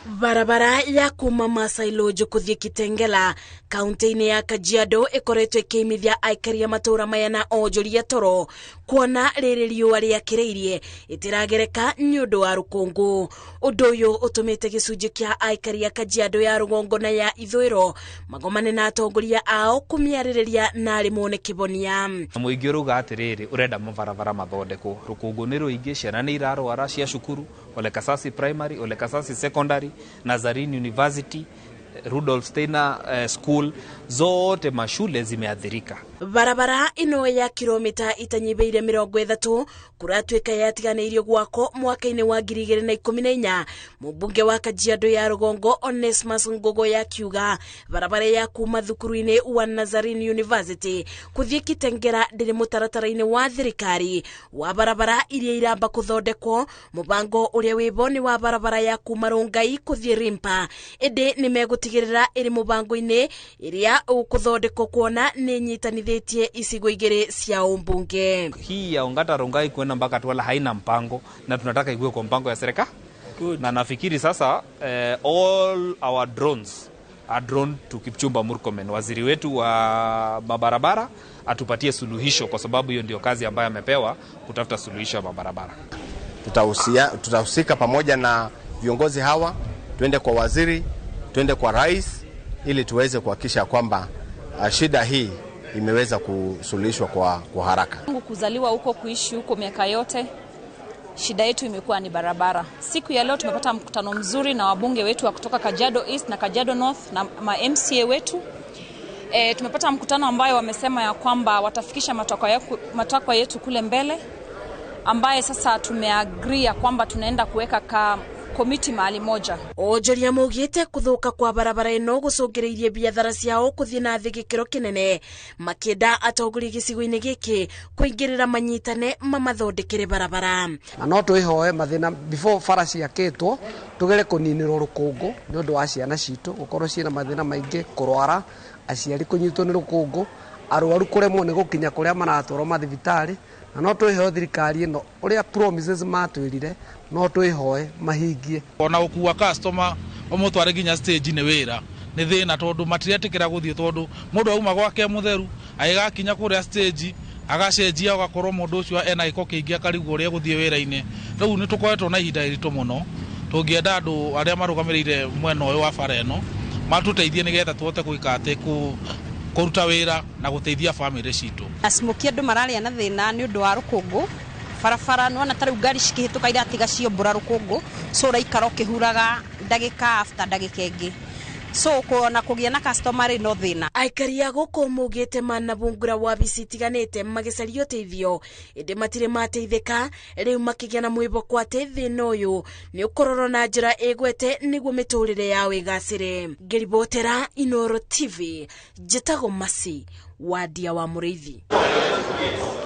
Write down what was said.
Barabara ya kuma Maasai Lodge kuthie Kitengela kaunti-inĩ ya Kajiado ĩkoretwo ĩkĩimithia aikari a matũra maya na onjoria toro kuona rĩrĩ riũa rĩakĩrĩirie ĩtĩragereka nĩ ũndũ wa rũkũngũ. Ũndũ ũyũ ũtũmĩte gĩcunjĩ kĩa aikari a Kajiado ya rũgongo na ya ithũĩro magomane na atongoria ao kũmĩarĩrĩria na arĩ mone kĩbonia. Mũingĩ ũrauga atĩrĩrĩ, ũrenda mabarabara mathondekwo, rũkũngũ nĩ rũingĩ, ciana nĩ irarwara cia cukuru, Ole Kasasi Primary, Ole Kasasi Secondary, Nazarene University, Rudolf Steiner School, zote mashule zimeathirika. Barabara ĩno ya kilomita itanyihĩire 30 kũratuĩka yatiganĩirio gwako mwaka-inĩ wa 2014. Mũmbunge wa Kajiado ya rũgongo Onesmus Ngogo yakiuga barabara ya kuma thukuru-inĩ wa Nazarene University kũthiĩ Kitengela ndĩrĩ mũtaratara-inĩ wa thirikari wa barabara iria iramba kũthondekwo. Mũbango ũrĩa wĩbo nĩ wa barabara ya kuma Rongai kũthiĩ Rimpa, ĩndĩ nĩ megũtigĩrĩra ĩrĩ mũbango-inĩ ĩrĩa ũkũthondekwo kuona nĩ nyitanithĩtie icigo igĩrĩ cia ũmbunge. Hii ya Ongata Rongai kwenda mpaka Twala haina mpango na tunataka ikuwe kwa mpango ya serikali. Na nafikiri sasa all our drones are drawn to Kipchumba Murkomen, waziri wetu wa mabarabara, atupatie suluhisho kwa sababu hiyo ndio kazi ambayo amepewa, kutafuta suluhisho ya mabarabara. Tutahusika pamoja na viongozi hawa, tuende kwa waziri, tuende kwa rais, ili tuweze kuhakikisha kwamba shida hii imeweza kusuluhishwa kwa haraka. Kuzaliwa huko, kuishi huko miaka yote, shida yetu imekuwa ni barabara. Siku ya leo tumepata mkutano mzuri na wabunge wetu wa kutoka Kajiado East na Kajiado North na ma MCA wetu. Tumepata mkutano ambayo wamesema ya kwamba watafikisha matakwa yetu kule mbele, ambaye sasa tumeagree ya kwamba tunaenda kuweka ka komiti mahali moja. Onjoria maugĩte kũthũka kwa barabara ĩno gũcũngĩrĩirie biathara ciao kũthiĩ na thĩ gĩkĩro kĩnene, makĩenda atongoria gĩcigo-inĩ gĩkĩ kũingĩrĩra manyitane mamathondekere barabara. Na no twĩhoe mathĩna before bara ciakĩtwo tũgere kũninĩrwo rũkũngũ nĩ ũndũ wa ciana citũ gũkorwo ciĩna mathĩna maingĩ, kũrwara, aciari kũnyitwo nĩ rũkũngũ, arwaru kũremwo nĩ gũkinya kũrĩa maratwarwo mathibitarĩ. Na no twĩhoe thirikari ĩno ũrĩa promises matwĩrire no twĩhoe mahingie. Ona gũkua customer ũmũtware nginya stage nĩ wĩra, nĩ thĩna tondũ matiretĩkĩra gũthiĩ tondũ mũndũ auma gwake mũtheru agĩgakinya kũrĩa stage agacenjia ũgakorwo mũndũ ũcio ena gĩko kĩingĩ akarigwo ũrĩa gũthiĩ wĩra-inĩ. Rĩu nĩ tũkoretwo na ihinda iritũ mũno, tũngĩenda andũ arĩa marũgamĩrĩire mwena ũyũ wa bara ĩno matũteithie nĩgetha tũhote gwĩka atĩ kũruta wĩra na gũteithia bamĩrĩ citũ. Smokie andũ mararĩa na thĩna nĩ ũndũ wa rũkũngũ barabara, nĩwona ta rĩu ngari cikĩhĩtũka iratiga ciombũra rũkũngũ, so ũraikara ũkĩhuraga ndagĩka after ndagĩka ĩngĩ, so kuona kũgĩa na customer rĩ no thĩna. Aikari a gũkũ maugĩte manabungura wabici itiganĩte magĩcaria ũteithio, ĩndĩ matirĩ mateithĩka. Rĩu makĩgĩa na mwĩhoko atĩ thĩna ũyũ nĩ ũkũrorwo na njĩra ĩgwete nĩguo mĩtũrĩre yao ĩgacĩre. Ngĩribotera Inooro TV, njĩtagwo Masi Wadia wa Mũrĩithi.